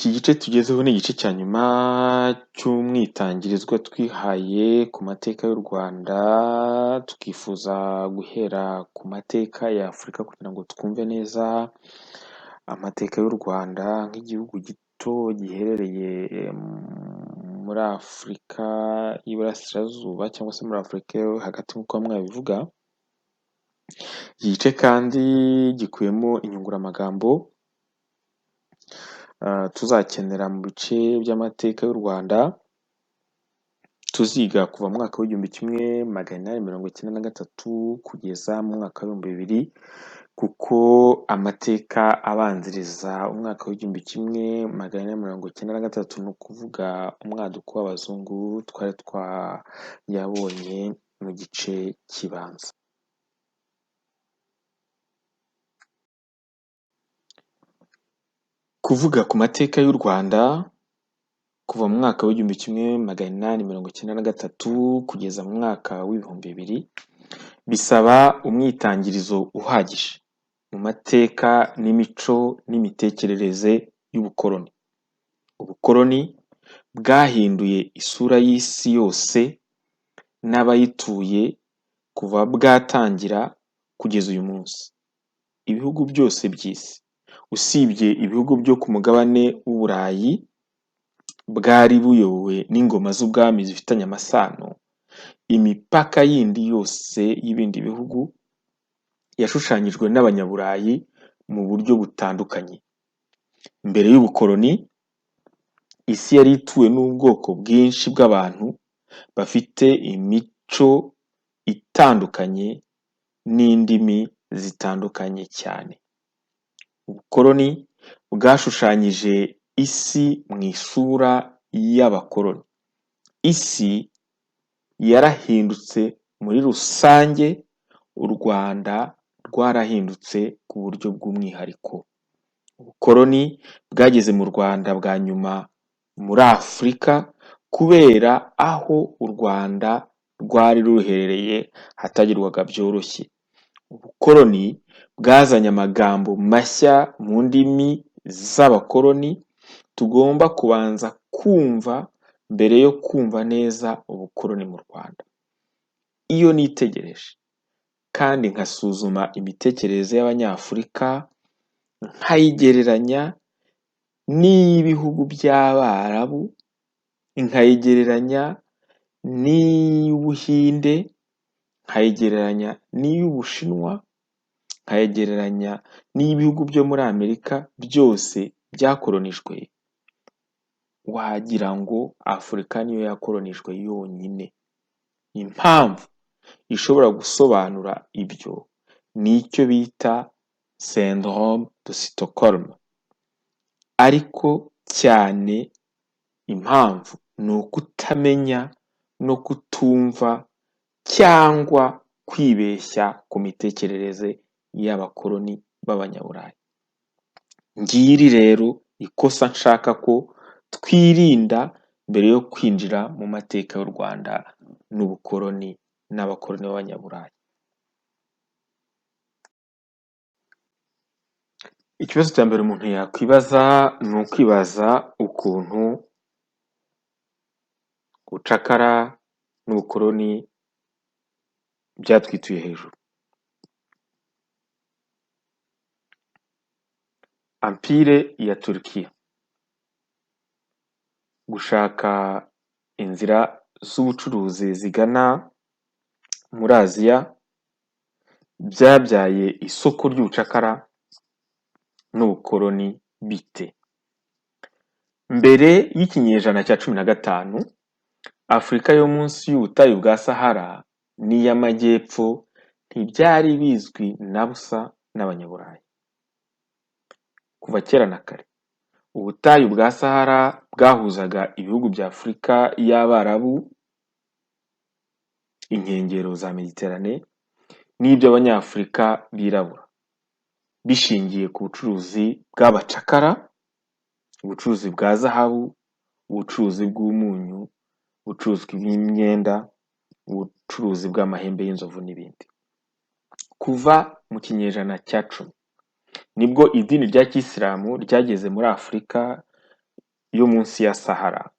Iki gice tugezeho ni igice cya nyuma cy'umwitangirizwa twihaye ku mateka y'u Rwanda, tukifuza guhera ku mateka ya Afurika kugira ngo twumve neza amateka y'u Rwanda nk'igihugu gito giherereye muri Afurika y'Iburasirazuba cyangwa se muri Afurika yo hagati nk'uko bamwe babivuga. Iki gice kandi gikubiyemo inyunguramagambo tuzakenera mu bice by'amateka y'u Rwanda, tuziga kuva mu mwaka w'1893 kugeza mu mwaka w'2000, kuko amateka abanziriza umwaka w'1493, ni ukuvuga umwaduko w'abazungu, twari twayabonye mu gice kibanza. Kuvuga ku mateka y'u Rwanda kuva mu mwaka w'1893 kugeza mu mwaka w'2000 bisaba umwitangirizo uhagije mu mateka n'imico n'imitekerereze y'ubukoloni. Ubukoloni bwahinduye isura y'isi yose n'abayituye kuva bwatangira kugeza uyu munsi. Ibihugu byose by'isi usibye ibihugu byo ku mugabane w'Uburayi bwari buyobowe n'ingoma z'ubwami zifitanye amasano, imipaka yindi yose y'ibindi bihugu yashushanyijwe n'Abanyaburayi mu buryo butandukanye. Mbere y'ubukoloni, isi yari ituwe n'ubwoko bwinshi bw'abantu bafite imico itandukanye n'indimi zitandukanye cyane. Ubukoloni bwashushanyije isi mu isura y'abakoloni. Isi yarahindutse muri rusange, u Rwanda rwarahindutse ku buryo bw'umwihariko. Ubukoloni bwageze mu Rwanda bwa nyuma muri Afurika kubera aho u Rwanda rwari ruherereye hatagerwaga byoroshye. Ubukoloni bwazanye amagambo mashya mu ndimi z'abakoloni tugomba kubanza kumva mbere yo kumva neza ubukoloni mu Rwanda. Iyo nitegereje kandi nkasuzuma imitekerereze y'Abanyafurika, nkayigereranya n'iy'ibihugu by'Abarabu, nkayigereranya n'iy'Ubuhinde, nkayigereranya n'iy'Ubushinwa, nkayigereranya n'iy'ibihugu byo muri Amerika byose byakolonijwe, wagira ngo Afurika niyo yakolonijwe yonyine. Impamvu ishobora gusobanura ibyo ni icyo bita syndrome de Stockholm, ariko cyane impamvu ni ukutamenya no kutumva cyangwa kwibeshya ku mitekerereze y'abakoloni b'Abanyaburayi. Ngiri rero ikosa nshaka ko twirinda mbere yo kwinjira mu mateka y'u Rwanda n'ubukoloni n'abakoloni b'Abanyaburayi. Ikibazo cya mbere umuntu yakwibaza ni ukwibaza ukuntu ubucakara n'ubukoloni byatwituye hejuru. Ampire ya Turukiya, gushaka inzira z'ubucuruzi zigana muri Aziya byabyaye isoko ry'ubucakara n'ubukoloni bite? Mbere y'ikinyejana cya 15, Afurika yo munsi y'ubutayu bwa Sahara n'iy'amajyepfo ntibyari bizwi na busa n'Abanyaburayi. Kuva kera na kare, ubutayu bwa Sahara bwahuzaga ibihugu bya Afurika y'Abarabu, inkengero za Mediterane n'iby'Abanyafurika birabura, bishingiye ku bucuruzi bw'abacakara, ubucuruzi bwa zahabu, ubucuruzi bw'umunyu, ubucuruzi bw'imyenda, ubucuruzi bw'amahembe y'inzovu n'ibindi. Kuva mu kinyejana cya 10 nibwo idini rya kisilamu ryageze muri Afurika yo munsi ya Sahara,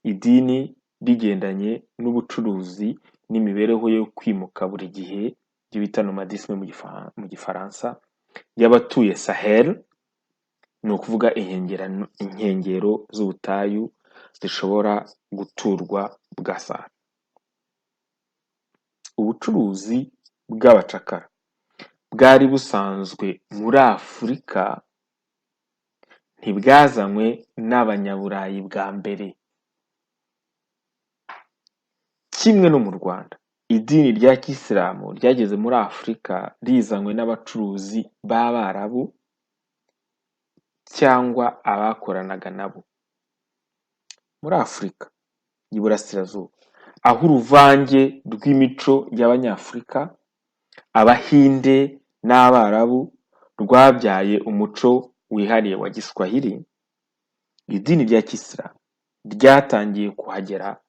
idini rigendanye n'ubucuruzi n'imibereho yo kwimuka buri gihe, ibyo bita nomadisme mu Gifaransa, y'abatuye Sahel, ni ukuvuga inkengero z'ubutayu zishobora guturwa bwa Sahara. Ubucuruzi bw'abacakara bwari busanzwe muri Afurika ntibwazanywe n'Abanyaburayi bwa mbere. Kimwe no mu Rwanda, idini rya Kisilamu ryageze muri Afurika rizanywe n'abacuruzi b'Abarabu cyangwa abakoranaga nabo. Muri Afurika y'Iburasirazuba, aho uruvange rw'imico y'Abanyafurika, Abahinde n'Abarabu rwabyaye umuco wihariye wa Giswahili, idini rya Kisilamu ryatangiye kuhagera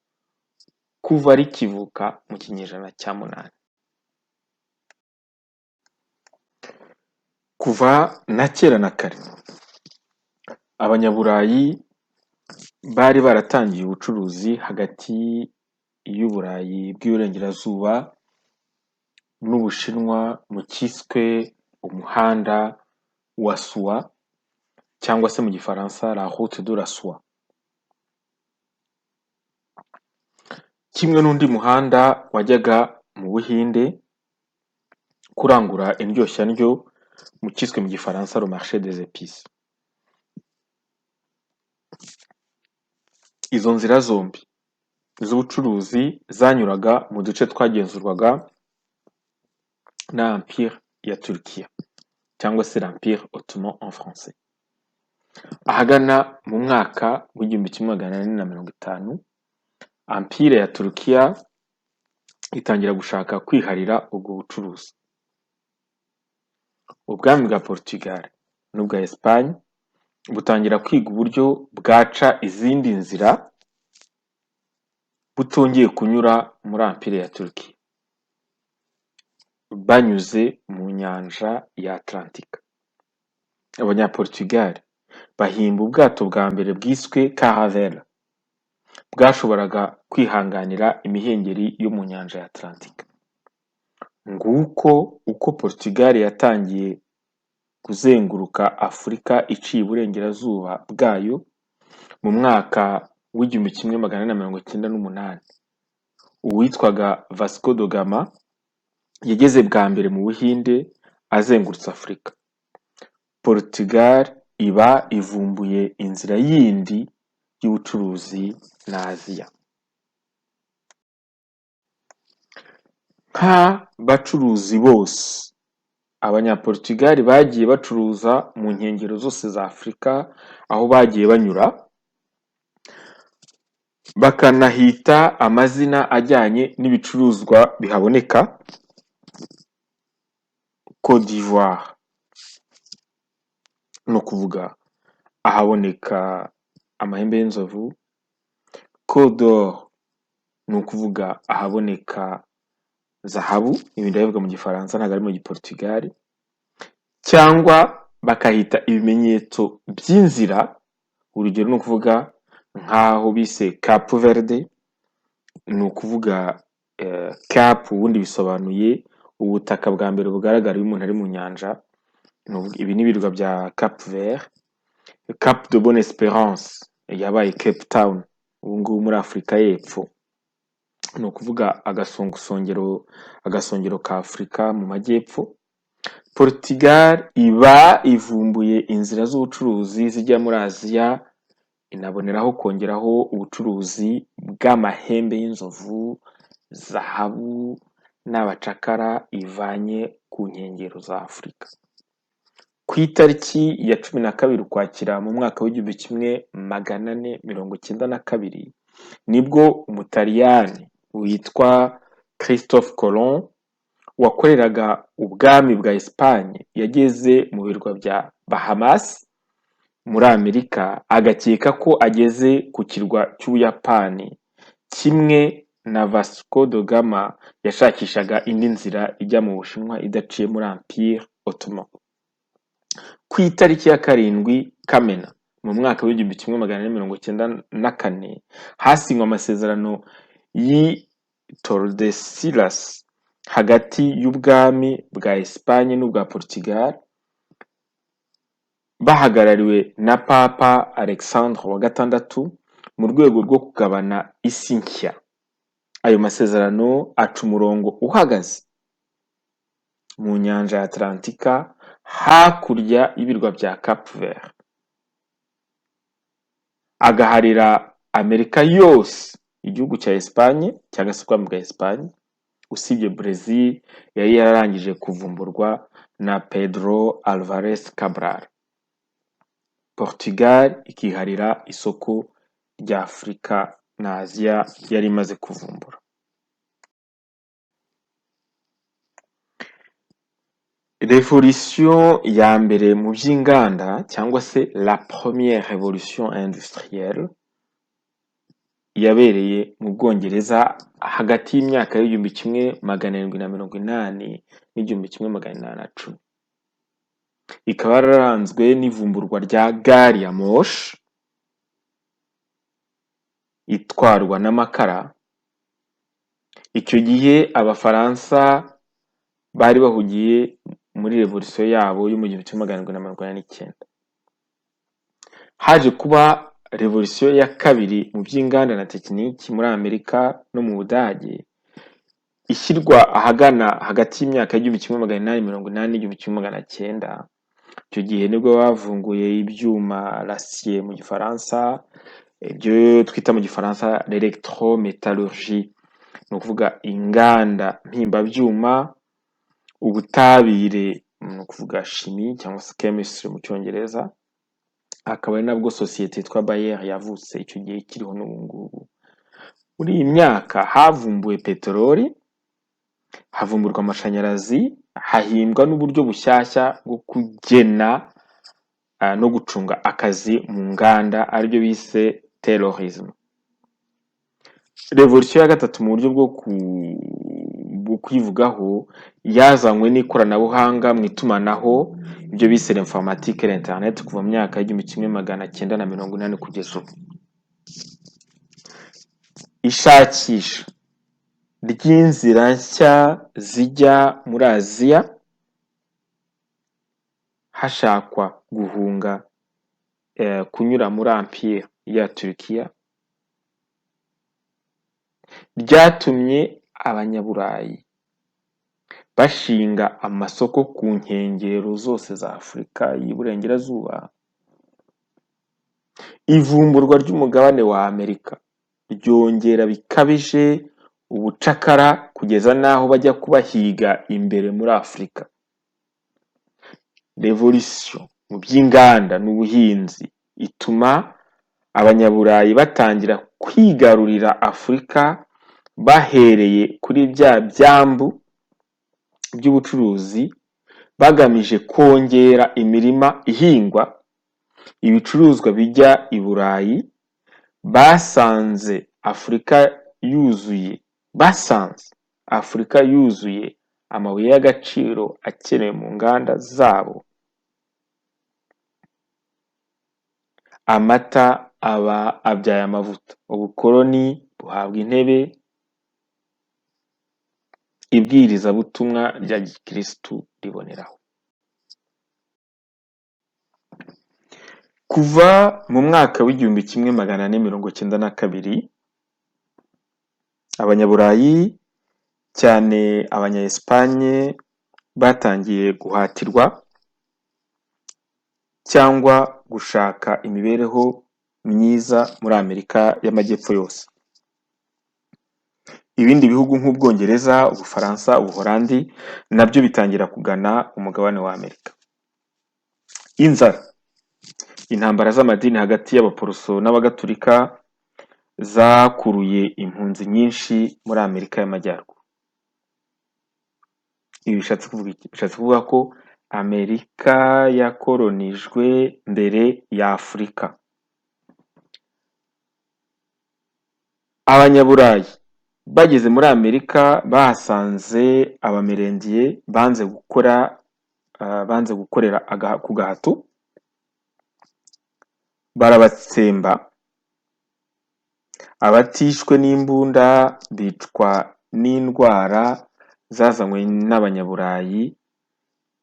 kuva rikivuka mu kinyejana cya 8. Kuva na kera na kare, Abanyaburayi bari baratangiye ubucuruzi hagati y'Uburayi bw'Iburengerazuba n'Ubushinwa mu cyiswe umuhanda wa Soie cyangwa se mu Gifaransa la route de la soie. Kimwe n'undi muhanda wajyaga mu Buhinde kurangura indyoshyanryo mu cyiswe mu Gifaransa le marché des épices. Izo nzira zombi z'ubucuruzi zanyuraga mu duce twagenzurwaga na Empire ya Turukiya cyangwa se l'Empire Ottoman en français. Ahagana mu mwaka w'1450, Empire ya Turukiya itangira gushaka kwiharira ubwo bucuruzi. Ubwami bwa Portugal n'ubwa Espagne butangira kwiga uburyo bwaca izindi nzira butongeye kunyura muri Empire ya Turukiya, banyuze mu nyanja ya Atlantika. Abanyaportugal bahimba ubwato bwa mbere bwiswe Caravelle, bwashoboraga kwihanganira imihengeri yo mu nyanja ya Atlantika. Nguko uko Portugal yatangiye kuzenguruka Afurika iciye iburengerazuba bwayo mu mwaka w'1498. Uwitwaga Vasco da Gama yageze bwa mbere mu Buhinde azengurutse Afurika. Portugal iba ivumbuye inzira yindi y'ubucuruzi na Aziya. Nk'abacuruzi bose, Abanyaportugal bagiye bacuruza mu nkengero zose za Afurika aho bagiye banyura, bakanahita amazina ajyanye n'ibicuruzwa bihaboneka. Côte d'Ivoire ni ukuvuga ahaboneka amahembe y'inzovu, Côte d'Or ni ukuvuga ahaboneka zahabu, ibi ndabivuga mu Gifaransa ntabwo ari mu Giportugal, cyangwa bakahita ibimenyetso by'inzira, urugero ni ukuvuga nk'aho bise Cap Verde, ni ukuvuga Cap ubundi bisobanuye ubutaka bwa mbere bugaragara iyo umuntu ari mu nyanja, ibi ni ibirwa bya Cap Vert. Cap de Bonne Esperance yabaye Cape Town ubu ngubu muri Afurika y'Epfo, ni ukuvuga agasongero ka Afurika mu majyepfo. Portugal iba ivumbuye inzira z'ubucuruzi zijya muri Aziya, inaboneraho kongeraho ubucuruzi bw'amahembe y'inzovu, zahabu n'abacakara ivanye ku nkengero za Afurika. Ku itariki ya 12 Ukwakira mu mwaka w'1492, nibwo Umutaliyani witwa Christophe Colomb wakoreraga ubwami bwa Espagne yageze mu birwa bya Bahamas muri Amerika, agakeka ko ageze ku kirwa cy'Ubuyapani, kimwe na Vasco da Gama yashakishaga indi nzira ijya mu Bushinwa idaciye muri Empire Ottoman. Ku itariki ya 7 Kamena Mu mwaka w'1494 hasinywe amasezerano y'i Tordesillas hagati y'ubwami bwa Espagne n'ubwa Portugal, bahagarariwe na Papa Alexandre wa gatandatu, mu rwego rwo kugabana isi nshya. Ayo masezerano aca umurongo uhagaze mu nyanja ya Atlantika hakurya y'ibirwa bya Cap Vert, agaharira Amerika yose igihugu cya Espagne cyangwa se ubwami bwa Espagne, usibye Brazil yari yararangije kuvumburwa na Pedro Alvarez Cabral. Portugal ikiharira isoko rya Afurika na Aziya yari imaze kuvumbura. Revolution ya mbere mu by'inganda cyangwa se la première révolution industrielle yabereye mu Bwongereza hagati y'imyaka y'1780 n'1810, ikaba yararanzwe n'ivumburwa rya gari ya moshi itwarwa n'amakara. Icyo gihe Abafaransa bari bahugiye muri revolution yabo yo mu 1789. Haje kuba revolution ya kabiri mu by'inganda na tekiniki muri Amerika no mu Budage, ishyirwa ahagana hagati y'imyaka y'1880 n'1900. Icyo gihe nibwo bavumbuye ibyuma, l'acier mu Gifaransa, ibyo twita mu Gifaransa l'électrométallurgie, ni ukuvuga inganda mpimbabyuma, ubutabire, ni ukuvuga chimie cyangwa se chemistry mu Cyongereza. Akaba ari nabwo sosiyete yitwa Bayer yavutse, icyo gihe ikiriho n'ubu ngubu. Muri iyi myaka havumbuwe peteroli, havumburwa amashanyarazi, hahimbwa n'uburyo bushyashya bwo kugena no gucunga akazi mu nganda, aribyo bise Taylorisme. Revolution ya gatatu mu buryo bwo kwivugaho yazanywe n'ikoranabuhanga mu itumanaho, ibyo bise l'informatique, l'internet, kuva mu myaka y'1980 kugeza ubu. Ishakisha ry'inzira nshya zijya muri Aziya hashakwa guhunga kunyura muri empire ya Turukiya ryatumye Abanyaburayi bashinga amasoko ku nkengero zose za Afurika y'Iburengerazuba. Ivumburwa ry'umugabane wa Amerika ryongera bikabije ubucakara kugeza n'aho bajya kubahiga imbere muri Afurika. Revolution mu by'inganda n'ubuhinzi ituma Abanyaburayi batangira kwigarurira Afurika bahereye kuri bya byambu by'ubucuruzi, bagamije kongera imirima ihingwa, ibicuruzwa bijya i Burayi. Basanze Afurika yuzuye amabuye y'agaciro akenewe mu nganda zabo. Amata aba abyaye amavuta, ubukoloni buhabwa intebe, ibwirizabutumwa rya gikirisitu riboneraho. Kuva mu mwaka w'1492 Abanyaburayi, cyane Abanya-Espagne, batangiye guhatirwa cyangwa gushaka imibereho myiza muri Amerika y'Amajyepfo yose. Ibindi bihugu nk'Ubwongereza, Ubufaransa, Ubuholandi nabyo bitangira kugana umugabane wa Amerika. Inzara, intambara z'amadini hagati y'Abaporoso n'Abagatulika zakuruye impunzi nyinshi muri Amerika y'Amajyaruguru. Ibi bishatse kuvuga iki? Bishatse kuvuga ko Amerika yakoronijwe mbere ya Afurika. Abanyaburayi bageze muri Amerika bahasanze Abamerendiye banze gukora, banze gukorera ku gahato. Barabatsemba, abatishwe n'imbunda bicwa n'indwara zazanywe n'Abanyaburayi,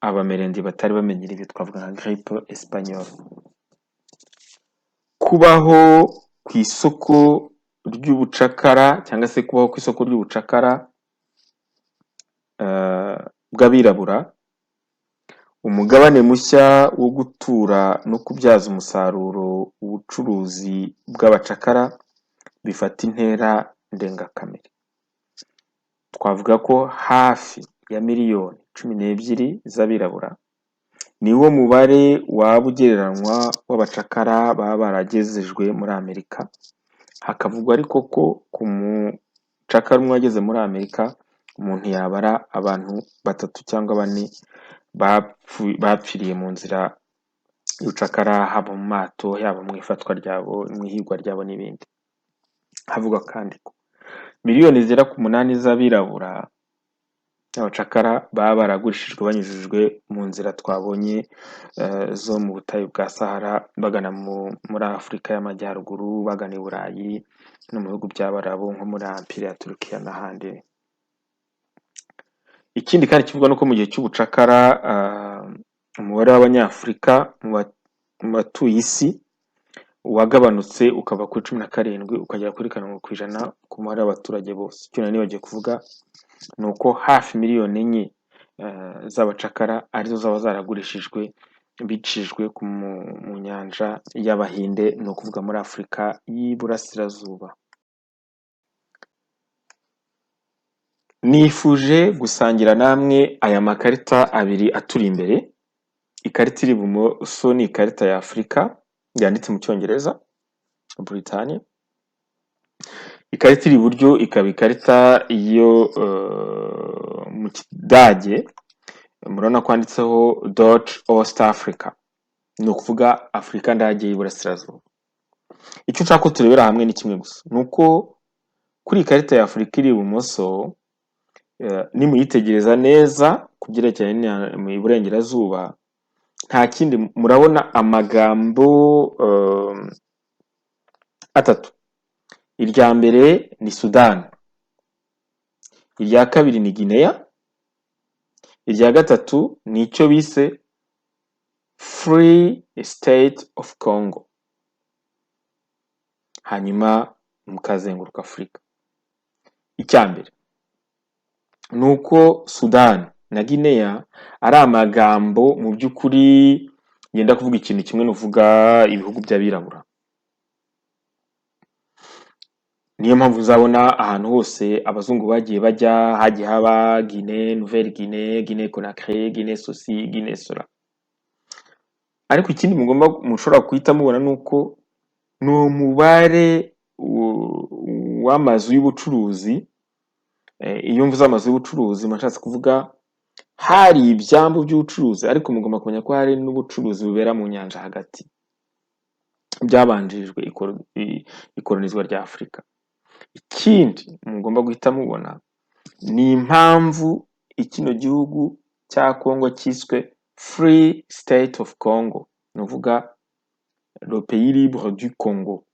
Abamerende batari bamenyereye, twavuga nka grippe espagnole. Kubaho ku isoko ry'ubucakara cyangwa se kubaho ku isoko ry'ubucakara bw'abirabura, umugabane mushya wo gutura no kubyaza umusaruro ubucuruzi bw'abacakara bifata intera ndengakamere. Twavuga ko hafi ya miliyoni 12 z'abirabura niwo mubare waba ugereranywa w'abacakara baba baragezejwe muri Amerika. Hakavugwa ariko ko ku mucakara umwe wageze muri Amerika, umuntu yabara abantu batatu cyangwa bane bapfiriye mu nzira y'ubucakara, haba mu mato, yaba mu ifatwa ryabo, mu ihigwa ryabo n'ibindi. Havugwa kandi ko miliyoni zigera ku 8 z'abirabura abacakara baba baragurishijwe banyujijwe mu nzira twabonye zo mu butayu bwa Sahara, bagana muri Afurika y'Amajyaruguru, bagana i Burayi no mu bihugu by'Abarabu nko muri Empire ya Turukiya n'ahandi. Ikindi kandi kivugwa nuko mu gihe cy'ubucakara umubare w'Abanyafurika mu batuye isi wagabanutse ukava kuri 17 ukagera kuri 7% ku mubare w'abaturage bose. Icyo nari nibagiwe kuvuga ni uko hafi miliyoni 4 z'abacakara arizo zaba zaragurishijwe bicishijwe mu nyanja y'Abahinde, ni ukuvuga muri Afurika y'Iburasirazuba. Nifuje gusangira namwe aya makarita abiri aturi imbere. Ikarita iri ibumoso ni ikarita ya Afurika yanditse mu Cyongereza, Buritani. Ikarita iri iburyo ikaba ikarita yo mu Kidage, murabona ko handitseho Deutsche Ost Africa, ni ukuvuga Afurika Ndage y'Iburasirazuba. Icyo nshaka ko turebera hamwe ni kimwe gusa, ni uko kuri iyi karita ya Afurika iri ibumoso, nimuyitegereza neza ku byerekeranye mu iburengerazuba, nta kindi murabona amagambo atatu. Irya mbere ni Sudani, irya kabiri ni Gineya, irya gatatu ni icyo bise Free State of Congo. Hanyuma mukazenguruka Afurika. Icya mbere ni uko Sudani na Gineya ari amagambo mu by'ukuri yenda kuvuga ikintu kimwe, ni uvuga ibihugu by'abirabura. Niyo mpamvu uzabona ahantu hose abazungu bagiye bajya hagiye haba Guinée, Nouvelle Guinée, Guinée Conakry, Guinée ceci, Guinée cela. Ariko ikindi mugomba mushobora guhita mubona ni uko ni umubare w'amazu y'ubucuruzi. Iyo mvuze amazu y'ubucuruzi mba nshatse kuvuga hari ibyambu by'ubucuruzi, ariko mugomba kumenya ko hari n'ubucuruzi bubera mu nyanja hagati byabanjirijwe ikolonizwa rya Afurika. Ikindi mugomba guhita mubona ni impamvu kino gihugu cya Congo cyiswe Free State of Congo, ni ukuvuga le pays libre du Congo.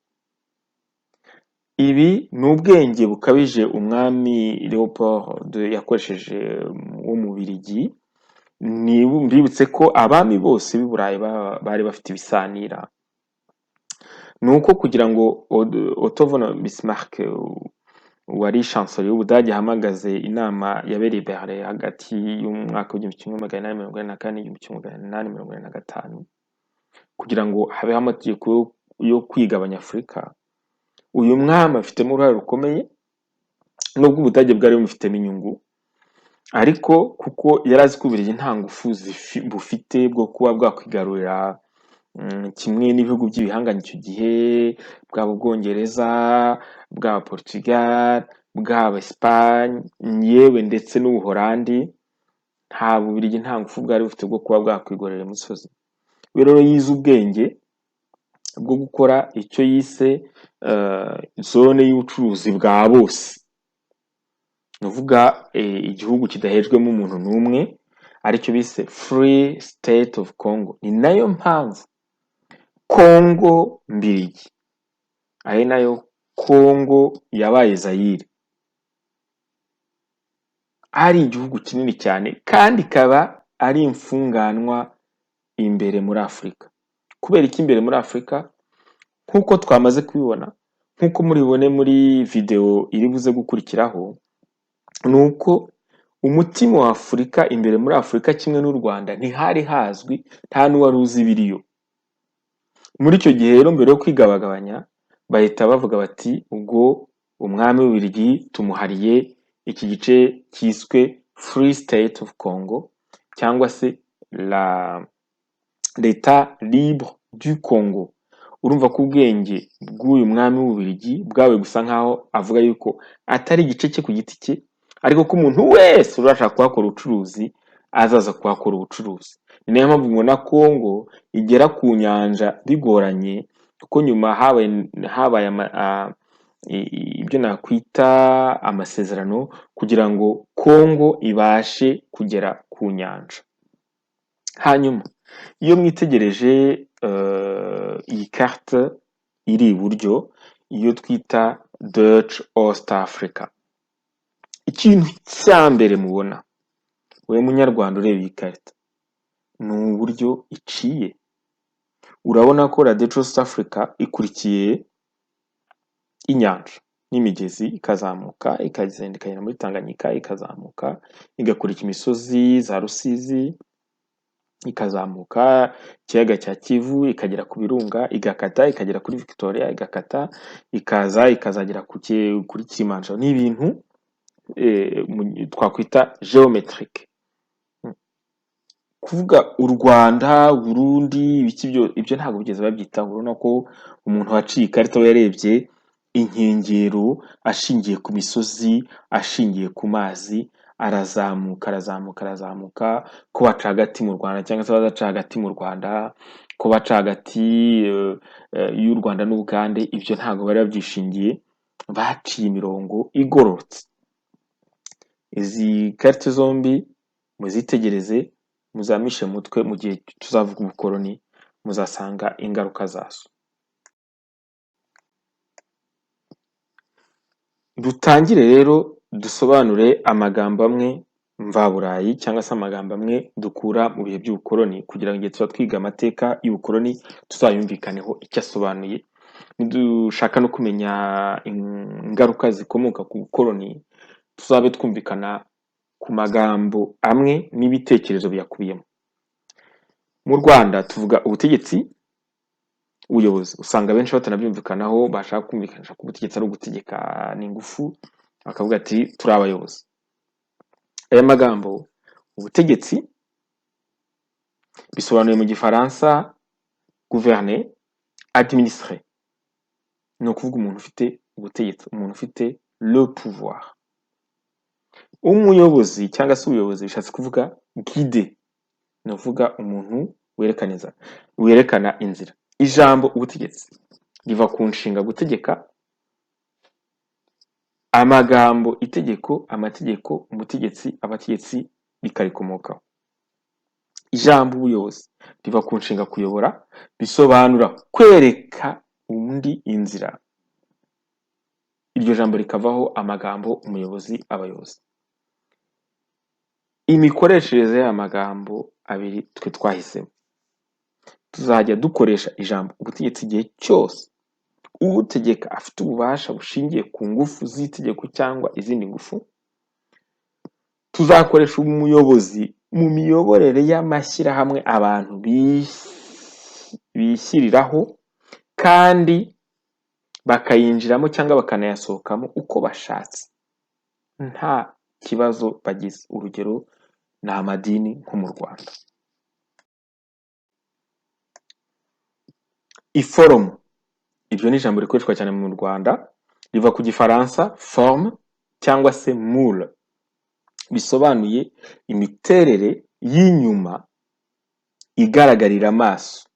Ibi ni ubwenge bukabije umwami Leopold yakoresheje wo mu Bubiligi. Mbibutse ko abami bose b'i Burayi bari bafite ibisanira. Ni uko kugira ngo Otto von Bismarck wari chancelier w'Ubudage ahamagaze inama yabereye i Berlin hagati y'umwaka w'1844 n'1845 kugira ngo habeho amategeko yo kwigabanya Afurika, uyu mwami afitemo uruhare rukomeye, nubwo Ubudage bwari bumufitemo inyungu, ariko kuko yari azi ko Ububiligi nta ngufu bufite bwo kuba bwakwigarurira kimwe n'ibihugu by'ibihangange icyo gihe, bwaba Ubwongereza, bwaba Portugal, bwaba Espagne, yewe ndetse n'Ubuholandi, nta Bubiligi nta ngufu bwari bufite bwo kuba bwakwigorera imusozi. We rero yize ubwenge bwo gukora icyo yise zone y'ubucuruzi bwa bose, ni ukuvuga igihugu kidahejwemo umuntu n'umwe, aricyo bise Free State of Congo. Ni nayo mpamvu Kongo Mbirigi, ari nayo Kongo yabaye Zayire, ari igihugu kinini cyane kandi ikaba ari imfunganwa imbere muri Afurika. Kubera iki imbere muri Afurika? Nk'uko twamaze kubibona, nk'uko muribone muri videwo iri buze gukurikiraho, ni uko umutima wa Afurika imbere muri Afurika kimwe n'u Rwanda ntihari hazwi, nta n'uwari uzi ibiriyo. Muri icyo gihe rero, mbere yo kwigabagabanya, bahita bavuga bati: "Ubwo umwami w'Ububiligi tumuhariye iki gice cyiswe Free State of Congo cyangwa se la l'État libre du Congo." Urumva ko ubwenge bw'uyu mwami w'Ububiligi bwawe gusa nkaho avuga yuko atari igice cye ku giti cye, ariko ko umuntu wese urashaka kuhakora ubucuruzi azaza kuhakora ubucuruzi. Ni nayo mpamvu mubona Kongo igera ku nyanja bigoranye, kuko nyuma habaye ibyo nakwita amasezerano kugira ngo Kongo ibashe kugera ku nyanja. Hanyuma iyo mwitegereje iyi carte iri iburyo, iyo twita Dutch East Africa, ikintu cya mbere mubona, wowe munyarwanda ureba iyi karita, ni uburyo iciye. Urabona ko la Dutch East Africa ikurikiye inyanja n'imigezi, ikazamuka, ikagenda ikagera muri Tanganyika, ikazamuka igakurikira imisozi za Rusizi, ikazamuka ikiyaga cya Kivu, ikagera ku birunga, igakata ikagera kuri Victoria, igakata ikaza ikazagera kuri Kilimanjaro. Ni ibintu twakwita géométrique. Kuvuga u Rwanda, Burundi, ibiki, ibyo ntabwo bigeze babyitaho. Urabona ko umuntu waciye ikarita we yarebye inkengero ashingiye ku misozi, ashingiye ku mazi, arazamuka, arazamuka, arazamuka, ko baca hagati mu Rwanda cyangwa se badaca hagati mu Rwanda, ko baca hagati y'u Rwanda n'Ubugande, ibyo ntabwo bari babyishingiye, baciye imirongo igororotse. Izi karite zombi muzitegereze, muzamishe mutwe, mu gihe tuzavuga ubukoroni muzasanga ingaruka zazo. Dutangire rero dusobanure amagambo amwe mvaburayi cyangwa se amagambo amwe dukura mu bihe by'ubukoroni, kugira ngo igihe tuba twiga amateka y'ubukoroni tuzayumvikaneho icyo asobanuye. Nidushaka no kumenya ingaruka zikomoka ku bukoroni, tuzabe twumvikana ku magambo amwe n'ibitekerezo biyakubiyemo. Mu Rwanda tuvuga ubutegetsi, ubuyobozi. Usanga benshi batanabyumvikanaho, bashaka kumvikanisha ko ubutegetsi ari ugutegeka n'ingufu, bakavuga ati: "Turi abayobozi." Aya magambo ubutegetsi bisobanuye mu Gifaransa gouverner, administrer, ni ukuvuga umuntu ufite ubutegetsi, umuntu ufite le pouvoir. Umuyobozi cyangwa se ubuyobozi bishatse kuvuga guider, ni ukuvuga umuntu werekaniza, werekana inzira. Ijambo ubutegetsi riva ku nshinga gutegeka, amagambo itegeko, amategeko, umutegetsi, abategetsi bikarikomokaho. Ijambo ubuyobozi riva ku nshinga kuyobora, bisobanura kwereka undi inzira. Iryo jambo rikavaho amagambo umuyobozi, abayobozi. Imikoreshereze y'aya magambo abiri twe twahisemo, tuzajya dukoresha ijambo ubutegetsi igihe cyose utegeka afite ububasha bushingiye ku ngufu z'itegeko cyangwa izindi ngufu. Tuzakoresha umuyobozi mu miyoborere y'amashyirahamwe abantu bishyiriraho kandi bakayinjiramo cyangwa bakanayasohokamo uko bashatse nta kibazo bagize. Urugero ni amadini nko mu Rwanda. Iforomo, iryo ni ijambo rikoreshwa cyane mu Rwanda, riva ku Gifaransa forme cyangwa se moule, bisobanuye imiterere y'inyuma igaragarira amaso,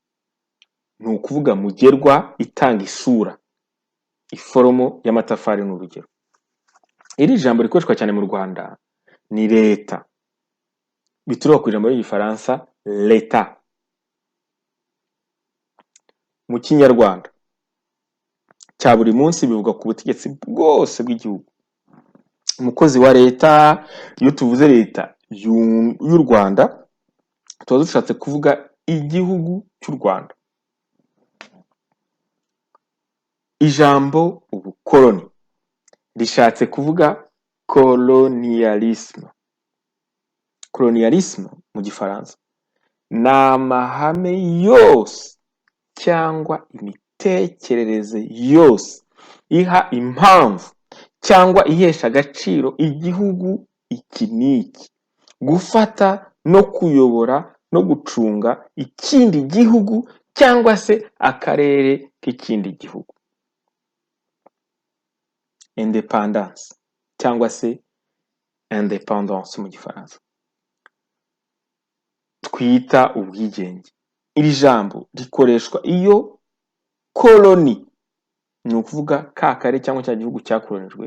ni ukuvuga mugerwa itanga isura. Iforomo y'amatafari ni urugero. Iri jambo rikoreshwa cyane mu Rwanda ni leta, bituruka ku ijambo ry'Igifaransa l'État. Mu Kinyarwanda cya buri munsi bivuga ku butegetsi bwose bw'igihugu. Umukozi wa leta, iyo tuvuze leta y'u Rwanda tuba dushatse kuvuga igihugu cy'u Rwanda. Ijambo ubukoloni rishatse kuvuga colonialisme. Colonialisme mu Gifaransa ni amahame yose cyangwa imitekerereze yose iha impamvu cyangwa ihesha agaciro igihugu iki n'iki gufata no kuyobora no gucunga ikindi gihugu cyangwa se akarere k'ikindi gihugu. Indépendance cyangwa se indépendance mu Gifaransa twita ubwigenge. Iri jambo rikoreshwa iyo koloni, ni ukuvuga ka karere cyangwa cya gihugu cyakolonijwe,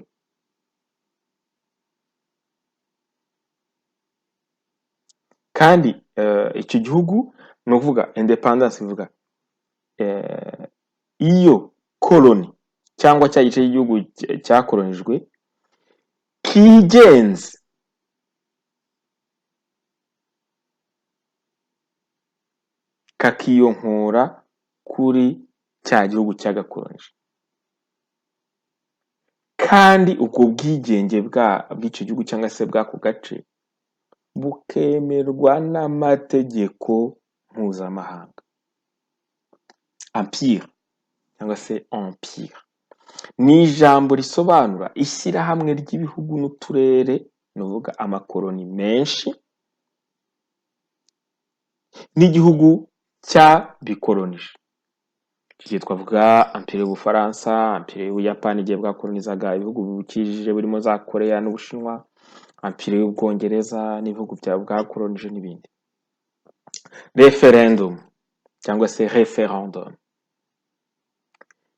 kandi icyo gihugu, ni ukuvuga indépendance bivuga iyo koloni cyangwa cya gice cy'igihugu cyakolonijwe kigenze kakiyonkora kuri cya gihugu cyagakolonije, kandi ubwo bwigenge bw'icyo gihugu cyangwa se bw'ako gace bukemerwa n'amategeko mpuzamahanga. Empire cyangwa se empire ni ijambo risobanura ishyirahamwe ry'ibihugu n'uturere, ni ukuvuga amakoloni menshi n'igihugu cyabikolonije. Iki gihe twavuga empire y'Ubufaransa, empire y'Ubuyapani igihe bwakolonizaga ibihugu bibukikije birimo za Koreya n'Ubushinwa, empire y'Ubwongereza n'ibihugu bwakolonije n'ibindi. Referendum cyangwa se référendum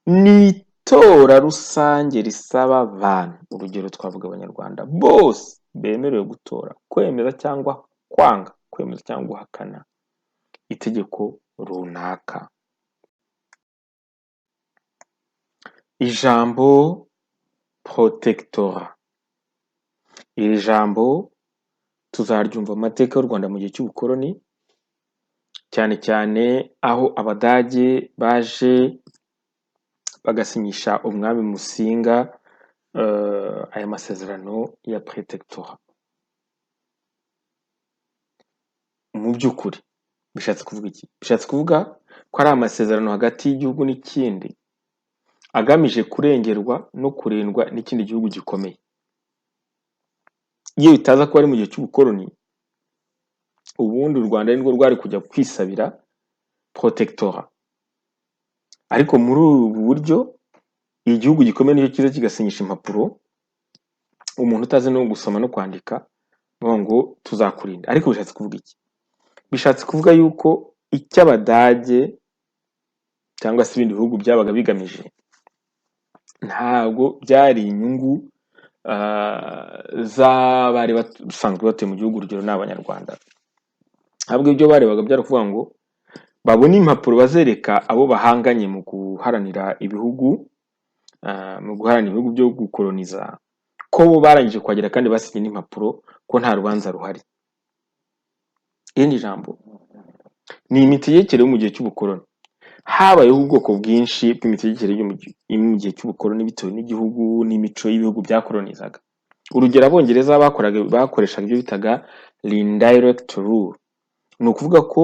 ni itora rusange risaba abantu, urugero twavuga Abanyarwanda bose bemerewe gutora, kwemeza cyangwa kwanga, kwemeza cyangwa guhakana itegeko runaka. Ijambo protectorat, iri jambo tuzaryumva mu mateka y'u Rwanda mu gihe cy'ubukoloni, cyane cyane aho Abadage baje bagasinyisha umwami Musinga aya masezerano ya protectorat. Mu by'ukuri bishatse kuvuga iki? Bishatse kuvuga ko ari amasezerano hagati y'igihugu n'ikindi agamije kurengerwa no kurindwa n'ikindi gihugu gikomeye. Iyo bitaza kuba ari mu gihe cy'ubukoloni, ubundi u Rwanda nirwo rwari kujya kwisabira protectorat, ariko muri ubu buryo igihugu gikomeye nicyo kiza kigasinyisha impapuro umuntu utazi no gusoma no kwandika, bavuga ngo tuzakurinda. Ariko bishatse kuvuga iki? Bishatse kuvuga yuko icyo Abadage cyangwa se ibindi bihugu byabaga bigamije ntabwo byari inyungu z'abari basanzwe batuye mu gihugu, urugero ni Abanyarwanda. Ahubwo ibyo barebaga byari ukuvuga ngo babone impapuro bazereka abo bahanganye mu guharanira ibihugu, mu guharanira ibihugu byo gukoloniza, ko bo barangije kuhagera kandi basinye n'impapuro ko nta rubanza ruhari. Irindi jambo ni imitegekere yo mu gihe cy'ubukoloni. Habayeho ubwoko bwinshi bw'imitegekere yo mu gihe cy'ubukoloni bitewe n'igihugu n'imico y'ibihugu byakolonizaga. Urugero, Abongereza bakoreshaga ibyo bitaga indirect rule, ni ukuvuga ko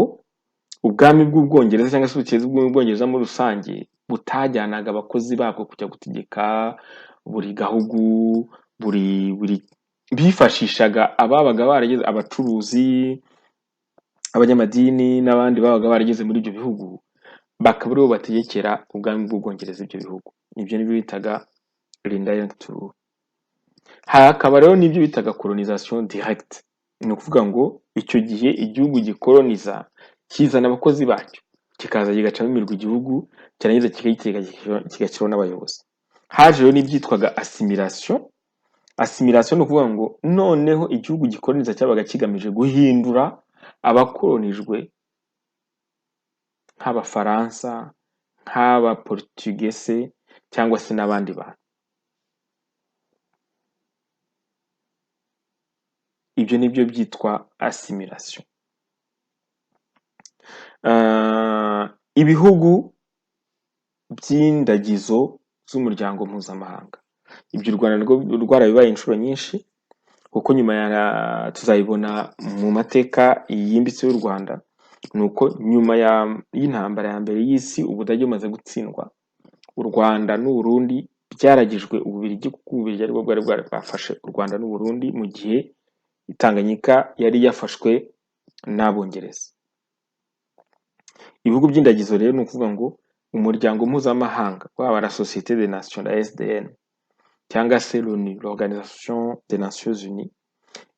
ubwami bw'Ubwongereza cyangwa se ubutegetsi bw'Ubwongereza muri rusange butajyanaga abakozi babwo kujya gutegeka buri gahugu, buri bifashishaga ababaga barageze, abacuruzi, abanyamadini n'abandi babaga barageze muri ibyo bihugu, bakaba aribo bategekera ubwami bw'Ubwongereza ibyo bihugu. Ibyo nibyo bitaga indirect rule. Hakaba rero n'ibyo bitaga colonisation directe, ni ukuvuga ngo icyo gihe igihugu gikoloniza kizana abakozi bacyo, kikaza kigacamo imirwi igihugu, cyarangiza kikagiteka, kigashyiraho n'abayobozi. Haje rero n'ibyitwaga assimilation. Assimilation ni ukuvuga ngo noneho igihugu gikoloniza cyabaga kigamije guhindura abakolonijwe nk'Abafaransa, nk'Abadage, nk'Abaportugese cyangwa se n'abandi bantu. Ibyo nibyo byitwa assimilation. Ibihugu by'indagizo z'umuryango mpuzamahanga, ibyo u Rwanda rwarabibaye inshuro nyinshi, kuko nyuma ya tuzayibona mu mateka yimbitse y'u Rwanda, ni uko nyuma y'intambara ya mbere y'isi Ubudage bumaze gutsindwa, u Rwanda n'u Burundi byaragijwe Ububiligi, kuko Ububiligi aribwo bwari bwafashe u Rwanda n'u Burundi mu gihe Tanganyika yari yafashwe n'Abongereza. Ibihugu by'indagizo rero ni ukuvuga ngo umuryango mpuzamahanga, waba la Société des Nations, la SDN, cyangwa se l'ONU, l'Organisation des Nations Unies,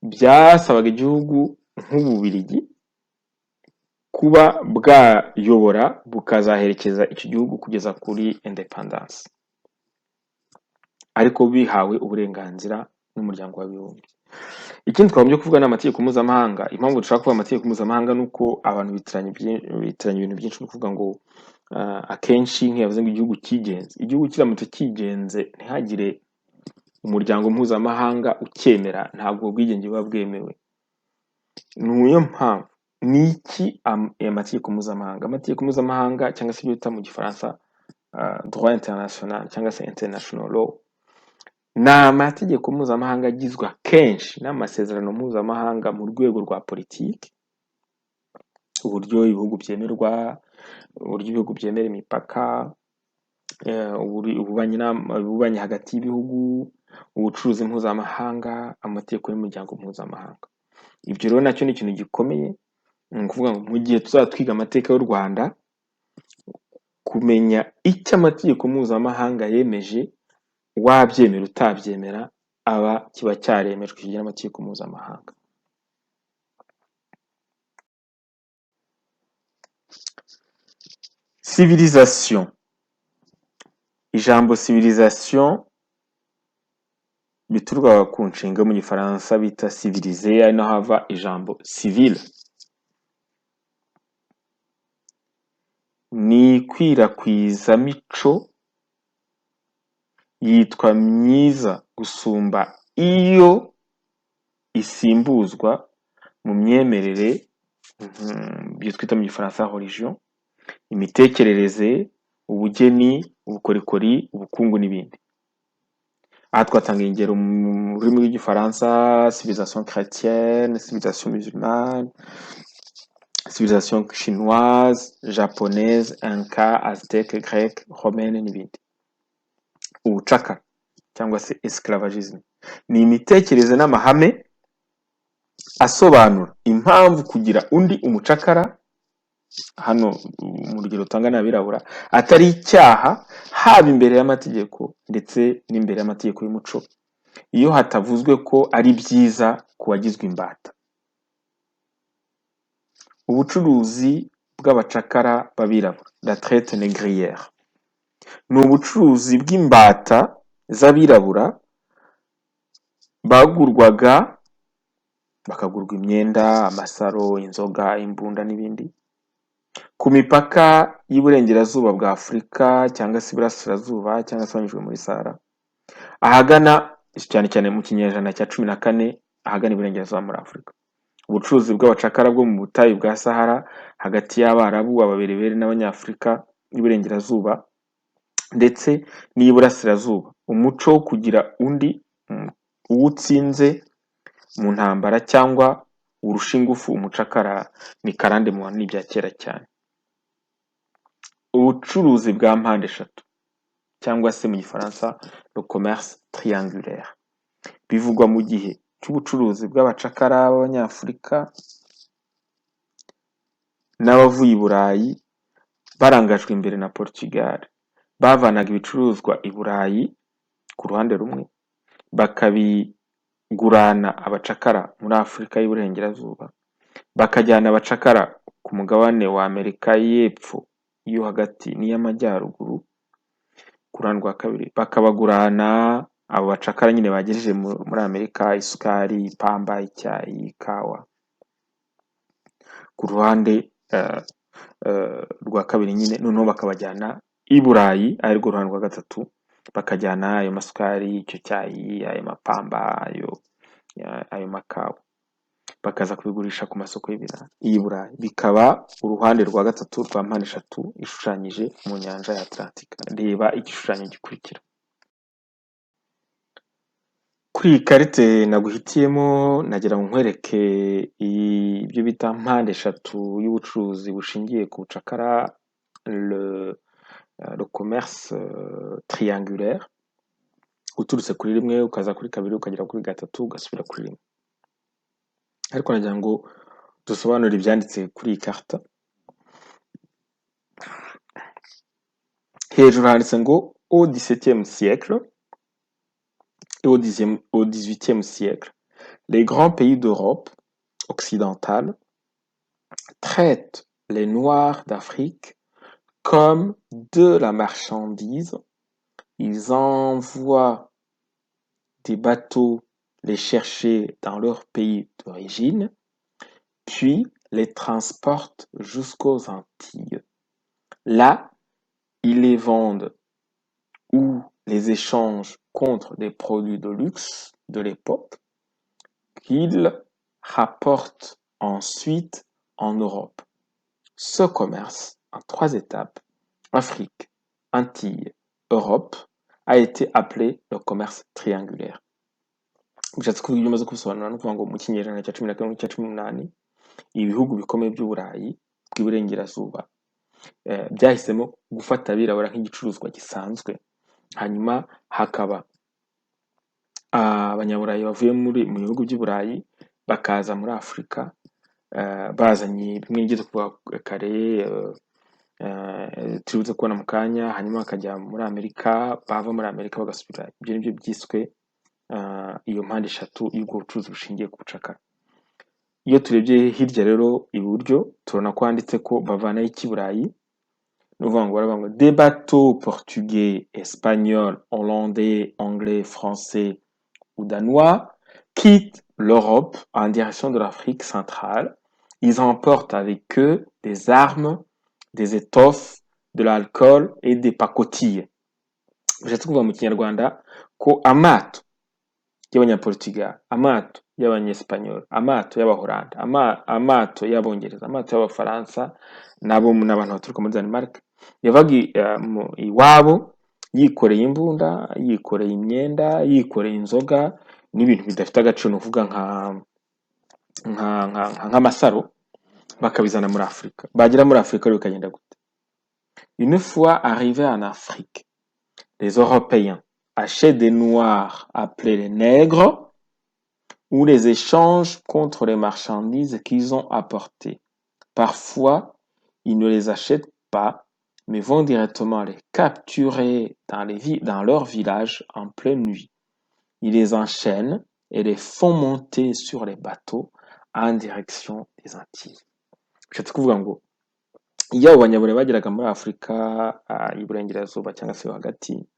byasabaga igihugu nk'Ububiligi kuba bwayobora bukazaherekeza icyo gihugu kugeza kuri independence, ariko bihawe uburenganzira n'umuryango w'abibumbye. Ikindi twagombye kuvuga ni amategeko mpuzamahanga. Impamvu dushaka kuvuga amategeko mpuzamahanga ni uko abantu bitiranya ibintu byinshi. Ni ukuvuga ngo akenshi nk'iyo bavuze ngo igihugu cyigenze, igihugu kiramutse cyigenze ntihagire umuryango mpuzamahanga ucyemera, ntabwo ubwigenge buba bwemewe. Niyo mpamvu ni iki amategeko mpuzamahanga? Amategeko mpuzamahanga cyangwa se ibyo bita mu gifaransa droit international cyangwa se international law, ni amategeko mpuzamahanga agizwe akenshi n'amasezerano mpuzamahanga mu rwego rwa politiki, uburyo ibihugu byemerwa, uburyo ibihugu byemera imipaka, ububanyi hagati y'ibihugu, ubucuruzi mpuzamahanga, amategeko y'umuryango mpuzamahanga. Ibyo rero nacyo ni ikintu gikomeye, ni ukuvuga ngo mu gihe tuzaba twiga amateka y'u Rwanda, kumenya icyo amategeko mpuzamahanga yemeje, wabyemera utabyemera, aba kiba cyaremejwe icyo gihe n'amategeko mpuzamahanga. Civilisation. Ijambo civilisation bituruka ku nshinga mu gifaransa bita civiliser, ari naho hava ijambo civil. Ni ikwirakwizamico yitwa myiza gusumba iyo isimbuzwa mu myemerere, ibyo twita mu gifaransa religion, imitekerereze, ubugeni, ubukorikori, ubukungu n'ibindi. Aha twatanga ingero mu rurimi rw'igifaransa: civilisation chrétienne, civilisation musulmane, civilisation chinoise, japonaise, inca, aztèque, grecque, romaine n'ibindi. Ubucakara cyangwa se esclavagisme ni imitekerereze n'amahame asobanura impamvu kugira undi umucakara, hano mu rugero rutanga n'abirabura, atari icyaha haba imbere y'amategeko ndetse n'imbere y'amategeko y'umuco, iyo hatavuzwe ko ari byiza ku wagizwe imbata. Ubucuruzi bw'abacakara b'abirabura, la traite négrière, ni ubucuruzi bw'imbata z'abirabura bagurwaga, bakagurwa imyenda, amasaro, inzoga, imbunda n'ibindi, ku mipaka y'iburengerazuba bwa Afurika cyangwa se iburasirazuba cyangwa se banyujijwe muri Sahara, ahagana cyane cyane mu kinyejana cya 14, ahagana iburengerazuba muri Afurika. Ubucuruzi bw'abacakara bwo mu butayu bwa Sahara hagati y'Abarabu, Ababerebere n'Abanyafurika y'iburengerazuba ndetse n'iy'iburasirazuba. Umuco wo kugira undi uwo utsinze mu ntambara cyangwa urusha ingufu umucakara ni karande mu bantu, ni ibya kera cyane. Ubucuruzi bwa mpande eshatu cyangwa se mu gifaransa le commerce triangulaire, bivugwa mu gihe cy'ubucuruzi bw'abacakara b'Abanyafurika n'abavuye i Burayi barangajwe imbere na Portugal, bavanaga ibicuruzwa i Burayi ku ruhande rumwe, bakabigurana abacakara muri Afurika y'Iburengerazuba, bakajyana abacakara ku mugabane wa Amerika y'Epfo, iyo hagati n'iy'Amajyaruguru ku ruhande rwa kabiri, bakabagurana abo bacakara nyine bagejeje muri Amerika isukari, ipamba, icyayi, ikawa. Ku ruhande rwa kabiri nyine noneho bakabajyana i Burayi, arirwo ruhande rwa gatatu, bakajyana ayo masukari, icyo cyayi, ayo mapamba, ayo makawa, bakaza kubigurisha ku masoko y'i Burayi, bikaba uruhande rwa gatatu rwa mpande eshatu ishushanyije mu nyanja ya Atlantika. Reba igishushanyo gikurikira. Kuri iyi karite naguhitiyemo, nagira ngo nkwereke ibyo bita mpande eshatu y'ubucuruzi bushingiye ku bucakara, le commerce triangulaire, uturutse kuri rimwe ukaza kuri kabiri, ukagera kuri gatatu, ugasubira kuri rimwe. Ariko nagira ngo dusobanure ibyanditse kuri iyi karita. Hejuru handitse ngo au XVIIe siècle et au XVIIIe siècle, les grands pays d'Europe occidentale traitent les Noirs d'Afrique comme de la marchandise. Ils envoient des bateaux les chercher dans leur pays d'origine, puis les transportent jusqu'aux Antilles. Là, ils les vendent ou les échangent contre des produits de luxe de l'époque qu'ils rapportent ensuite en Europe. Ce commerce, en trois étapes, Afrique, Antilles, Europe, a été appelé le commerce triangulaire. Bishatse kuvuga, ibyo umaze kubisobanura, ni ukuvuga ngo mu kinyejana cya 11, cya 18, ibihugu bikomeye by'Uburayi bw'iburengerazuba byahisemo gufata abirabura nk'igicuruzwa gisanzwe, hanyuma hakaba abanyaburayi bavuye mu bihugu by'i Burayi bakaza muri Afurika bazanye bimwe nigeze kuvuga kare, turibuze kubona mu kanya, hanyuma bakajya muri Amerika, bava muri Amerika bagasubira. Ibyo nibyo byiswe iyo mpande eshatu y'ubwo bucuruzi bushingiye ku bucakara. Iyo turebye hirya rero iburyo, tubona ko handitse ko bavanayo iki Burayi. Ni ukuvuga ngo baravuga ngo des bateaux portugais, espagnols, hollandais, anglais, français ou danois quittent l'Europe en direction de l'Afrique centrale. Ils emportent avec eux des armes, des étoffes, de l'alcool et des pacotilles. Bishatse kuvuga mu Kinyarwanda ko amato y'Abanyaportugal, amato y'Abanyesipanyoli, amato y'Abahorandi, amato y'Abongereza, amato y'Abafaransa nabo n'abantu baturuka muri Denmark yavaga iwabo yikoreye imbunda, yikoreye imyenda, yikoreye inzoga n'ibintu bidafite agaciro, ni ukuvuga nk'amasaro, bakabizana muri Afurika. Bagera muri Afurika rero bikagenda gute? Une fois arrivés en Afrique, les Européens achètent des Noirs appelés les nègres ou les échangent contre les marchandises qu'ils ont apportées. Parfois, ils ne les achètent pas, mais vont directement les capturer dans leur village en pleine nuit. Ils les enchaînent et les font monter sur les bateaux en direction des Antilles. Bishatse kuvuga ngo iyo abo banyaburayi bageraga muri Afurika y'Iburengerazuba cyangwa se yo hagati,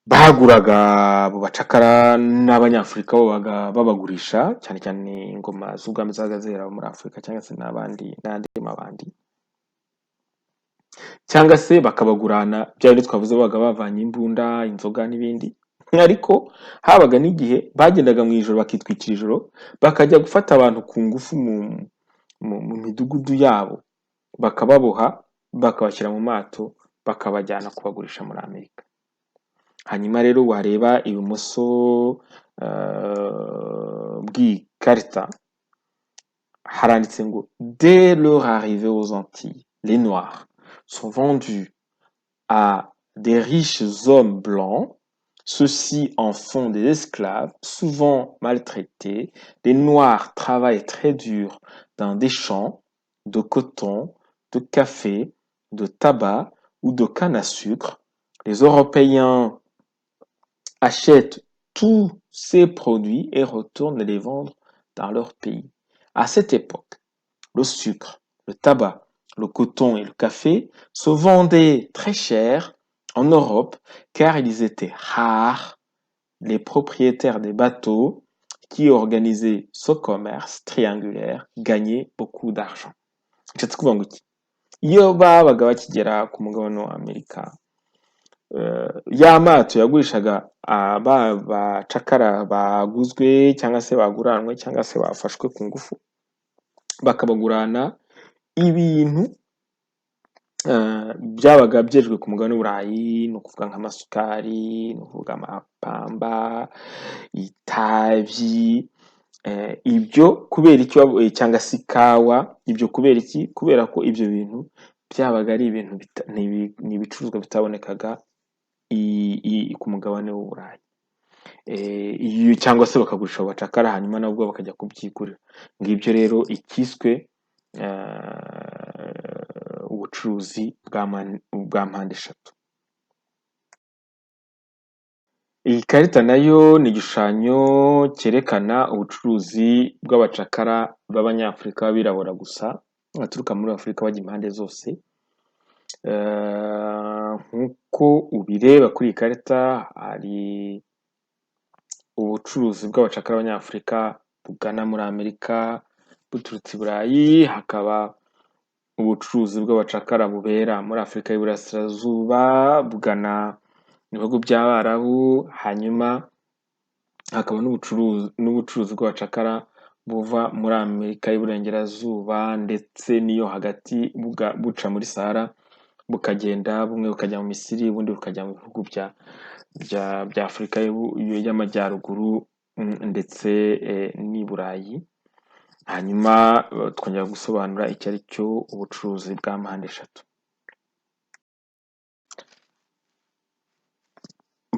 baguraga abo bacakara n'Abanyafurika babaga babagurisha, cyane cyane ingoma z'ubwami zabaga zihera muri Afurika cyangwa se n'abandi n'andi mabandi, cyangwa se bakabagurana bya bindi twavuze, babaga bavanye imbunda, inzoga n'ibindi. Ariko habaga n'igihe bagendaga mu ijoro, bakitwikira ijoro, bakajya gufata abantu ku ngufu mu midugudu yabo, bakababoha, bakabashyira mu mato, bakabajyana kubagurisha muri Amerika. Hanyuma rero wareba ibumoso bw'iyi karita, haranditse ngo dès leur arrivée aux Antilles, les Noirs sont vendus à des riches hommes blancs. Ceux-ci en font des esclaves, souvent maltraités. Les Noirs travaillent très dur dans des champs de coton, de café, de tabac ou de canne à sucre. Les Européens achètent tous ces produits et retournent les vendre dans leur pays. À cette époque, le sucre, le tabac, le coton et le café se vendaient très cher en Europe car ils étaient rares. Les propriétaires des bateaux qui organisaient ce commerce triangulaire gagnaient beaucoup d'argent. Bishatse kuvuga ngo iki? Iyo babaga bakigera ku mugabane wa Amerika, ya mato yagurishaga ba bacakara baguzwe cyangwa se baguranwe cyangwa se bafashwe ku ngufu, bakabagurana ibintu byabaga byejejwe ku mugabane w'Uburayi, ni ukuvuga nk'amasukari, ni ukuvuga amapamba, itabi, ibyo kubera iki cyangwa se ikawa, ibyo kubera iki? Kubera ko ibyo bintu byabaga ari ibintu, ni ibicuruzwa bitabonekaga ku mugabane w'Uburayi, cyangwa se bakagurisha abo bacakara, hanyuma nabwo bakajya kubyigurira. Ngibyo rero ikiswe ubucuruzi bwa mpande eshatu. Iyi karita nayo ni igishushanyo cyerekana ubucuruzi bw'abacakara b'Abanyafurika b'abirabura gusa, baturuka muri Afurika bajya impande zose. Nk'uko ubireba kuri iyi karita, hari ubucuruzi bw'abacakara b'Abanyafurika bugana muri Amerika buturutse i Burayi, hakaba ubucuruzi bw'abacakara bubera muri Afurika y'Iburasirazuba bugana mu bihugu by'Abarabu, hanyuma hakaba n'ubucuruzi bw'abacakara buva muri Amerika y'Iburengerazuba ndetse n'iyo hagati, buca muri Sahara bukagenda, bumwe bukajya mu Misiri, ubundi bukajya mu bihugu bya Afurika y'Amajyaruguru ndetse n'i Burayi. Hanyuma twongera gusobanura icyo ari cyo ubucuruzi bwa mpande eshatu.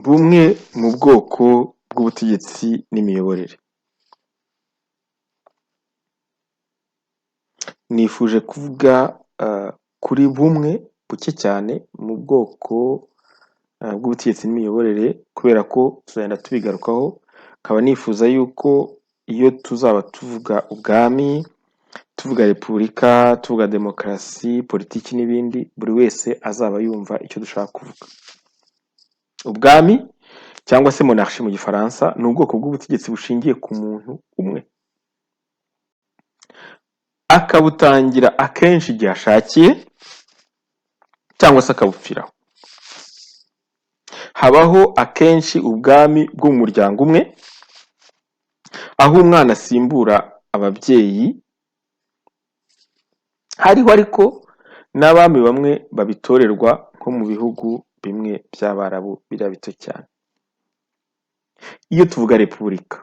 Bumwe mu bwoko bw'ubutegetsi n'imiyoborere. Nifuje kuvuga kuri bumwe buke cyane mu bwoko bw'ubutegetsi n'imiyoborere, kubera ko tuzagenda tubigarukaho, nkaba nifuza yuko iyo tuzaba tuvuga ubwami, tuvuga repubulika, tuvuga demokarasi, politiki n'ibindi, buri wese azaba yumva icyo dushaka kuvuga. Ubwami cyangwa se monarchie mu Gifaransa ni ubwoko bw'ubutegetsi bushingiye ku muntu umwe, akabutangira akenshi igihe ashakiye cyangwa se akabupfiraho. Habaho akenshi ubwami bwo mu muryango umwe, aho umwana asimbura ababyeyi. Hariho ariko n'abami bamwe babitorerwa, nko mu bihugu bimwe by'Abarabu biriya bito cyane. Iyo tuvuga repubulika,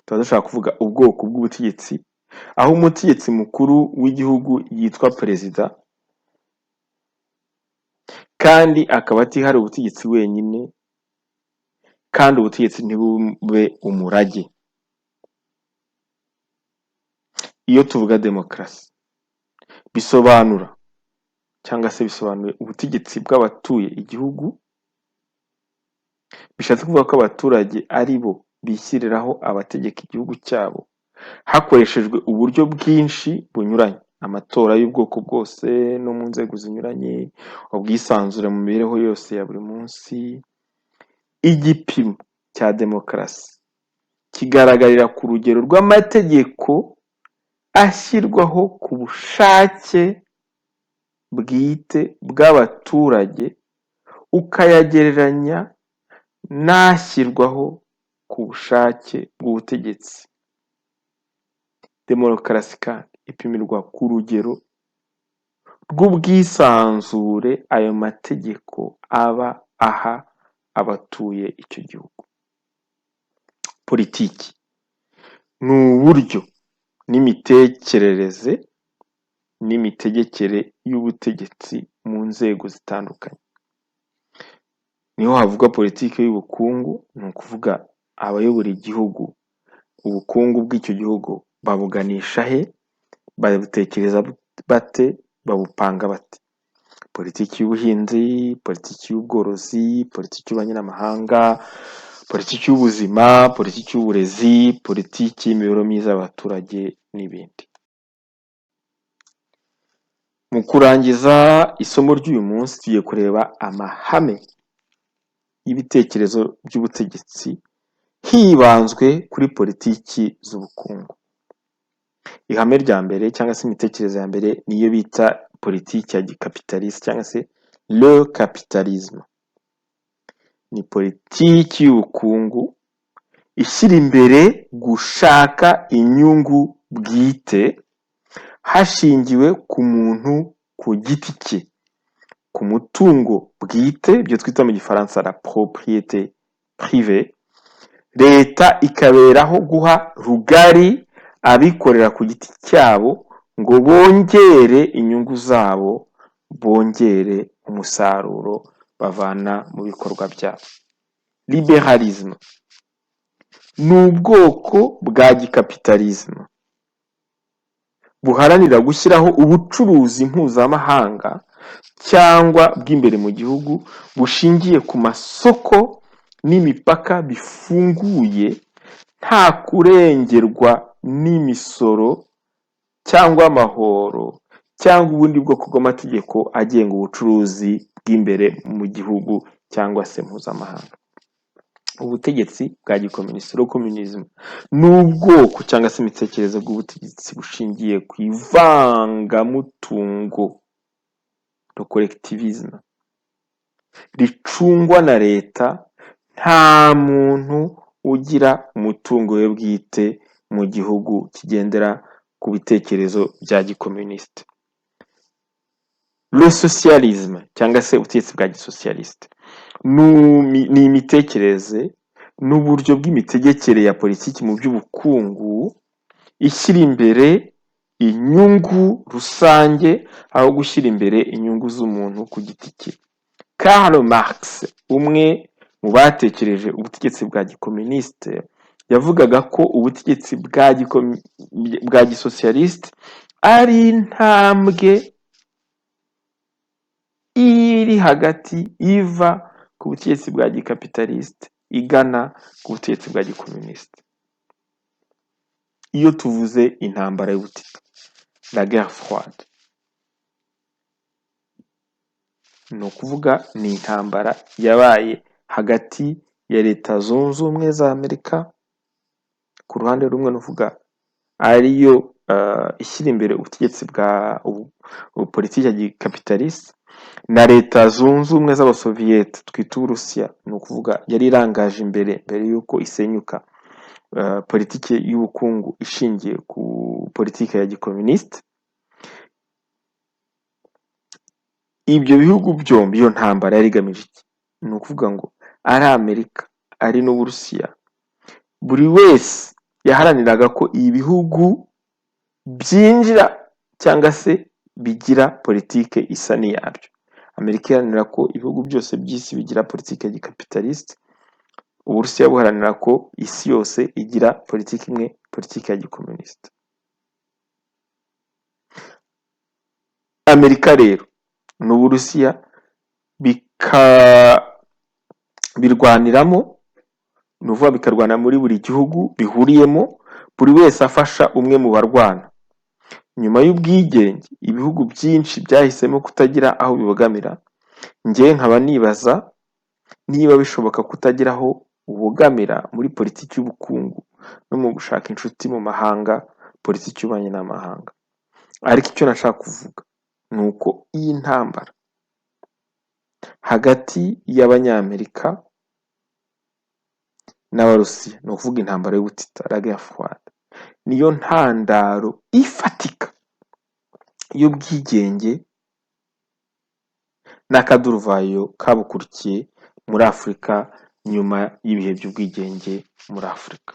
tuba dushaka kuvuga ubwoko bw'ubutegetsi aho umutegetsi mukuru w'igihugu yitwa perezida, kandi akaba atihariye ubutegetsi wenyine, kandi ubutegetsi ntibube umurage. Iyo tuvuga demokarasi, bisobanura cyangwa se bisobanuye ubutegetsi bw'abatuye igihugu, bishatse kuvuga ko abaturage ari bo bishyiriraho abategeka igihugu cyabo hakoreshejwe uburyo bwinshi bunyuranye, amatora y'ubwoko bwose no mu nzego zinyuranye, ubwisanzure mu mibereho yose ya buri munsi. Igipimo cya demokarasi kigaragarira ku rugero rw'amategeko ashyirwaho ku bushake bwite bw'abaturage, ukayagereranya n'ashyirwaho ku bushake bw'ubutegetsi. Demokarasi kandi ipimirwa ku rugero rw'ubwisanzure ayo mategeko aba aha abatuye icyo gihugu. Politiki ni uburyo n'imitekerereze n'imitegekere y'ubutegetsi mu nzego zitandukanye. Niho havugwa politiki y'ubukungu, ni ukuvuga abayobora igihugu, ubukungu bw'icyo gihugu babuganisha he, babutekereza bate, babupanga bate? Politiki y'ubuhinzi, politiki y'ubworozi, politiki y'ububanyi n'amahanga, politiki y'ubuzima, politiki y'uburezi, politiki y'imibereho myiza y'abaturage n'ibindi. Mu kurangiza isomo ry'uyu munsi, tugiye kureba amahame y'ibitekerezo by'ubutegetsi hibanzwe kuri politiki z'ubukungu. Ihame rya mbere cyangwa se imitekerereze ya mbere niyo bita Politiki ya gikapitaliste cyangwa se le capitalisme ni politiki y'ubukungu ishyira imbere gushaka inyungu bwite hashingiwe ku muntu ku giti cye, ku mutungo bwite, ibyo twita mu Gifaransa la propriété privée. Leta ikaberaho guha rugari abikorera ku giti cyabo ngo bongere inyungu zabo, bongere umusaruro bavana mu bikorwa byabo. Libéralisme ni ubwoko bwa gikapitalisme buharanira gushyiraho ubucuruzi mpuzamahanga cyangwa bw'imbere mu gihugu bushingiye ku masoko n'imipaka bifunguye, nta kurengerwa n'imisoro cyangwa amahoro cyangwa ubundi bwoko bw'amategeko agenga ubucuruzi bw'imbere mu gihugu cyangwa se mpuzamahanga. Ubutegetsi bwa gikomunisiti, le communisme, ni ubwoko cyangwa se imitekerereze bw'ubutegetsi bushingiye ku ivangamutungo, le collectivisme, ricungwa na leta. Nta muntu ugira umutungo we bwite mu gihugu kigendera ku bitekerezo bya gikomunisite. Le socialisme cyangwa se ubutegetsi bwa gisosiyalisite ni imitekerereze n'uburyo bw'imitegekere ya politiki mu by'ubukungu ishyira imbere inyungu rusange aho gushyira imbere inyungu z'umuntu ku giti cye. Karl Marx, umwe mu batekereje ubutegetsi bwa gikomunisite, yavugaga ko ubutegetsi bwa gisosiyalisite ari intambwe iri hagati iva ku butegetsi bwa gikapitalisite igana ku butegetsi bwa gikomunisite. Iyo tuvuze intambara y'ubutita, la guerre froide, ni ukuvuga ni intambara yabaye hagati ya Leta Zunze Ubumwe za Amerika ku ruhande rumwe, ni ukuvuga ariyo ishyira imbere ubutegetsi bwa politiki ya gikapitalisite, na Leta Zunze Ubumwe z'Abasoviyete twita Uburusiya, ni ukuvuga yari irangaje imbere, mbere y'uko isenyuka, politiki y'ubukungu ishingiye ku politiki ya gikomunisite. Ibyo bihugu byombi, iyo ntambara yari igamije iki? Ni ukuvuga ngo ari Amerika ari n'Uburusiya, buri wese yaharaniraga ko ibihugu byinjira cyangwa se bigira politiki isa n'iyabyo. Amerika iharanira ko ibihugu byose by'isi bigira politiki ya gikapitalisite, Uburusiya buharanira ko isi yose igira politiki imwe, politiki ya gikomunisite. Amerika rero n'Uburusiya birwaniramo, ni ukuvuga bikarwana muri buri gihugu bihuriyemo, buri wese afasha umwe mu barwana. Nyuma y'ubwigenge, ibihugu byinshi byahisemo kutagira aho bibogamira. Njye nkaba nibaza niba bishoboka kutagira aho ubogamira muri politiki y'ubukungu no mu gushaka inshuti mu mahanga, politiki y'ububanyi n'amahanga. Ariko icyo nashaka kuvuga ni uko iyi ntambara hagati y'Abanyamerika n'Abarusiya, ni ukuvuga intambara y'ubutita, la guerre froide, niyo ntandaro ifatika y'ubwigenge n'akaduruvayo kabukurikiye muri Afurika nyuma y'ibihe by'ubwigenge muri Afurika.